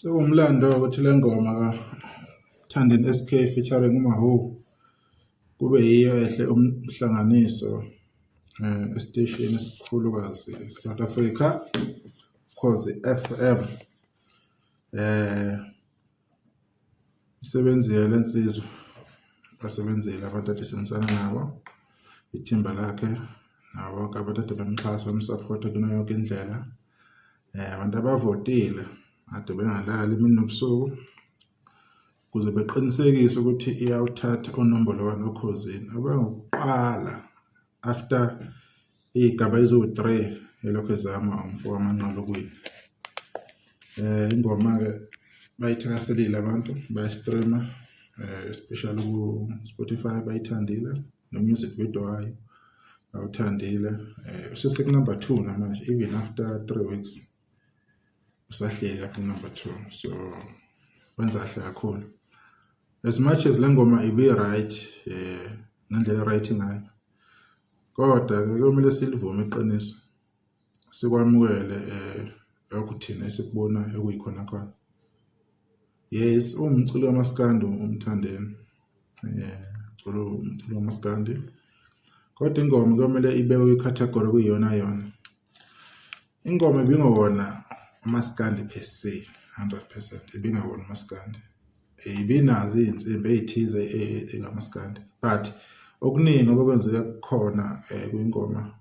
Sekuwumlando ukuthi le ngoma kaThandeni SK featuring uMawhoo kube yiyo ehle umhlanganiso esiteshini esikhulukazi South Africa, Ukhozi FM. Isebenzile le nsizwa, basebenzile abantu ade senzana nabo, ithimba lakhe nabo bonke abantu ade bemxhasa bemsaphotha kuyona yonke indlela. Abantu abavotile kade bengalali imini nobusuku ukuze beqinisekise ukuthi iyawuthatha unombolo one oKhozini. Obengokuqala after iy'gaba eziwu-three elokhu ezama umfo kaManqalo ukuwina. Ingoma-ke bayithakaselile abantu bayayi-stream-a especially ku-Spotify bayithandile no-music video wayo bawuthandile. Useseku-number two namanje even after 3 weeks usahleli lapho ku-number two, so wenza kahle kakhulu. As much as le ngoma ibi-right ngendlela e-right ngayo, kodwa-ke kuyomele silivume iqiniso, sikwamukele lokhu thina esikubonayo okuyikhona khona. Yes, uwumculi kamaskandi uMthandeni, umculo kamaskandi, kodwa ingoma kuyomele ibekwe kwi-category okuyiyona yona. Ingoma ibingewona umaskandi per se, 100% ibingewona umaskandi. Ibinazo iy'nsimbi ey'thize ey'kamaskandi but okuningi obekwenzeka kukhona kwingoma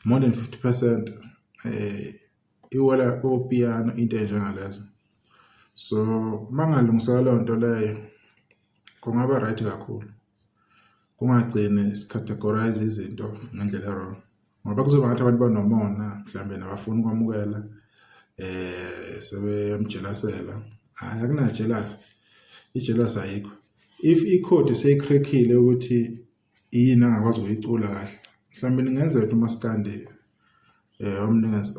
more than 50% iwela kopiyano, into ey'njengalezo. So makungalungiseka leyo nto leyo kungaba right kakhulu, kungagcini si-categorise izinto ngendlela e-wrong ngoba kuzoba ngathi abantu banomona mhlambe nabafuni ukwamukela sebeyamjelasela. Hhayi, akuna-jealous, i-jealous ayikho. If ikhodi seyi-crack-ile ukuthi yini angakwazi ukuyicula kahle, mhlawumbe kungenzeka ukuthi umaskandi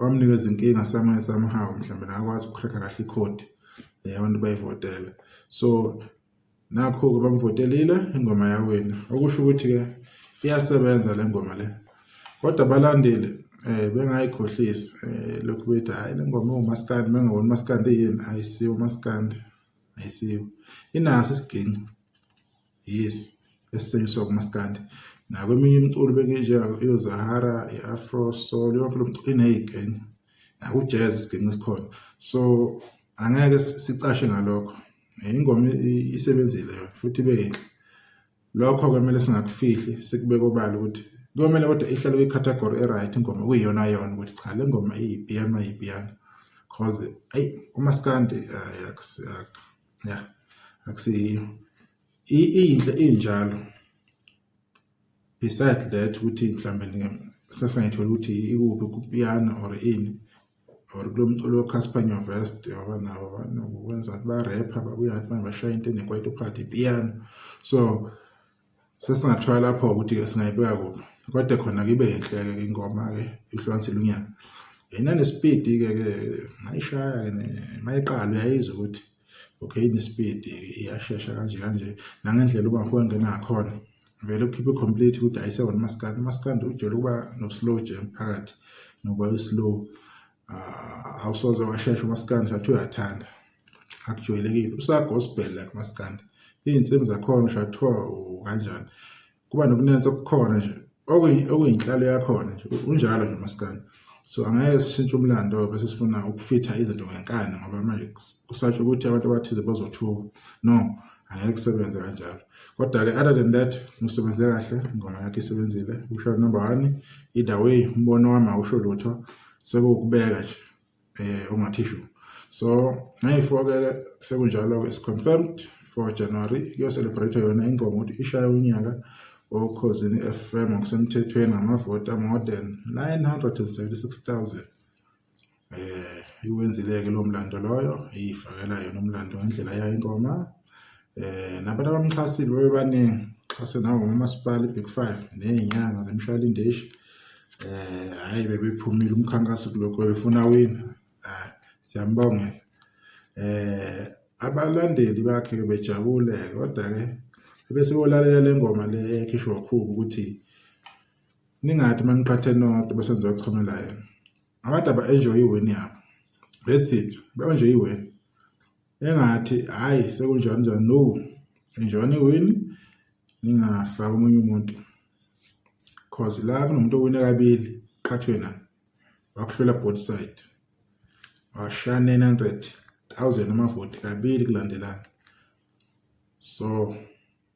wamnikeza inkinga somewhere somehow, mhlawumbe akakwazi uku-crack-a kahle ikhodi, abantu bayivotela. So nakho-ke bamvotelile, ingoma yawina, okusho ukuthi-ke iyasebenza le ngoma le. Kodwa abalandeli bengayikhohlisi lokhu bethi hhayi le ngoma iwumaskandi, bengaboni umaskandi iyini, ayisiwo umaskandi, ayisiwo. Inaso isiginci, yes, esisetshenziswa kumaskandi nakweminye imiculo benjengeyo-Zahara, i-Afro Soul, yonke lo mculo iney'ginci, naku-jazz isiginci sikhona. So angeke sicashe ngalokho, ingoma isebenzile yona futhi ibe yinhle. Lokho-ke kumele singakufihli, sikubeke obala ukuthi kuyomele kodwa ihlale kwi-category e-right ingoma kuyiyona yona ukuthi cha, le ngoma iyipiyano iyipiyano cause eyi umaskandi ya akusiyiyo. Iyinhle injalo, beside that ukuthi mhlambe sesingayithola ukuthi ikuphi kupiyano or ini or kulo mculo we-Cassper Nyovest ngoba nabo banokwenza ba-rap-a babuye ngathi manje bashaya into enekwaito phakathi, ipiyano. So sesingathola lapho ukuthi-ke singayibeka kuphi, kodwa khona-ke ibe yinhle-ke ingoma-ke ihlukanisile unyaka. Inane-speed-ke ke mayishaya-ke mayiqala uyayizwa ukuthi okay ine-speed, iyashesha kanje kanje, nangendlela uMawhoo angena ngakhona vele ukhiphe i-complete ukuthi ayisewona umaskandi. Umaskandi ujwayele ukuba no-slow jam phakathi nokuba u-slow, awusoze washesha umaskandi ushathi uyathanda, akujwayelekile. Usa-gospel like umaskandi, iy'nsimbi zakhona ushathi kuthiwa kanjani, kuba nokunensa okukhona nje okuyinhlalo yakhona nje, unjalo nje umaskandi. So angeke sishintshe umlando bese sifuna ukufitha izinto ngenkani ngoba manje kusatshwa ukuthi abantu abathize bazothuka, no, angeke kusebenze kanjalo. Kodwa-ke other than that usebenze kahle, ingoma yakhe isebenzile, usho number one. Either way umbono wami awusho lutho, sekuwukubeka nje ungathishu. So ngayi-4-ke sekunjalo-ke, is confirmed for January kuyo-celebrate yona ingoma ukuthi ishaye unyaka oKhozini FM ngokusemthethweni ngamavoti more than 976,000. Iwenzile-ke lo mlando loyo, iyifakela yona umlando ngendlela yayo ingoma. Nabantu abamxhasile babe baningi, xhaswe nangomasipala i-Big Five ney'nyanga zemshayela indishi. Hhayi bebephumile umkhankaso kulokhu bebefuna wina, siyambongela. Abalandeli bakhe-ke bejabule-ke kodwa-ke bese beyolalela le ngoma le ekhishwa uKhuba ukuthi ningathi uma niqhathe nodwa bese nizochomela yena. Abantu aba-enjoy i-win yabo, that's it, ba-enjoy i-win. Engathi hayi sekunjani njani, no, enjoyani iwini, ningafaki omunye umuntu, cause la kunomuntu owine kabili qhathwe naye, wakuhlola both side, washaya 900,000 amavoti kabili kulandelana. So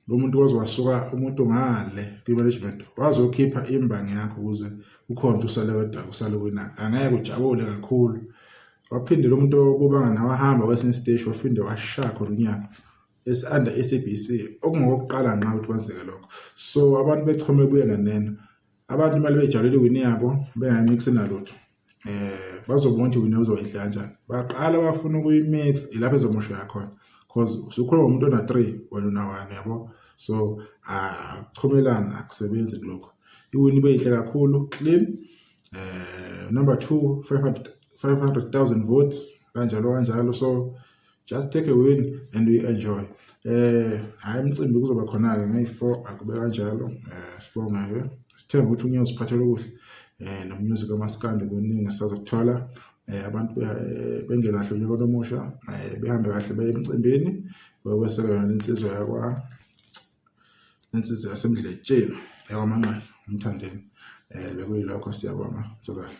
lo muntu waze wasuka umuntu ngale kwi-management wazokhipha imbangi yakho ukuze ukhona usale wedwa, usale wina, angeke ujabule kakhulu. Waphinde lo muntu obubanga nawe wahamba kwesinye isiteshi, waphinde washaya khona unyaka esi-under SABC, okungokokuqala nqa ukuthi kwenzeke lokho. So abantu bechome buye nganeno, abantu imali bejabulele iwini yabo, bengayimixi nalutho. Bazobona ukuthi iwini yabo izoba kanjani. Baqala bafuna ukuyimix, ilapho ezomosheka khona, cause usukhuluma ngomuntu ona 3, wena una 1, yabo. So akuchomelana, akusebenzi kulokho. Iwini ibe yinhle kakhulu, clean. Number 2, 500,000 votes, kanjalo kanjalo. So just take a win and we enjoy. Hayi, umcimbi kuzoba khona ke ngeyi-4, akube kanjalo. Sibonga ke, sithemba ukuthi unyaka usiphathele kuhle, nomusic kamaskandi kuningi sazokuthola. Abantu bengelahle unyaka omusha, behambe kahle beye emcimbini bekweseka yona insizwa yakwa, insizwa yaseMdletsheni yakwaManqele, uMthandeni. Bekuyilokho, siyabonga, kahle.